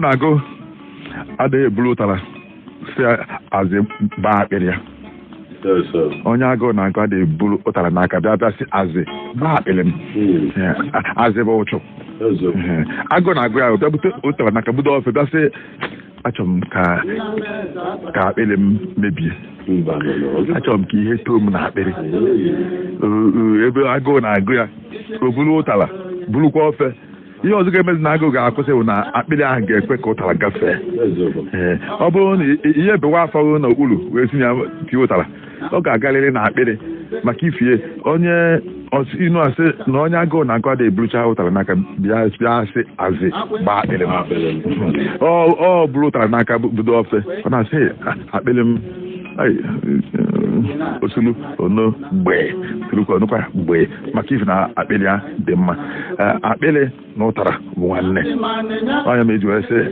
Na-agụ adịghị eburu ụtara si azị gbaa akpịrị ya. Onye agụụ na-agụ adịghị eburu ụtara n'aka bịa bịa sị azị gbaa akpịrị m. Azị bụ ụchụ. Agụụ na-agụ ya bịa bute ụtara n'aka budo ofe bịa sị achọrọ m ka ka akpịrị m mebie, achọrọ m ka ihe too m na akpịrị. Ebe agụụ na-agụ ya, o buru ụtara burukwa ofe. Ihe ọzọ ga-emezi na agụụ ga-akwụsị bụ na akpịrị ahụ ga-ekwe ka ụtara gafee. Ee, ọ bụrụ na ihe bewa afọ gị n'okpuru wee si ya tie ụtara, ọ ga-agarịrị na akpịrị maka ifie onye inu asị na onye agụụ na-agụ adịghị eburucha ụtara n'aka bịa bịa sị azị gbaa akpịrị m. Ọ buru ụtara n'aka budo ofe, ọ na-asị akpịrị m osulu ono mgbe turukwa onukwa mgbe maka ife na akpịrị ya dị mma. Akpịrị na ụtara bụ nwanne onye ma eji wee sị.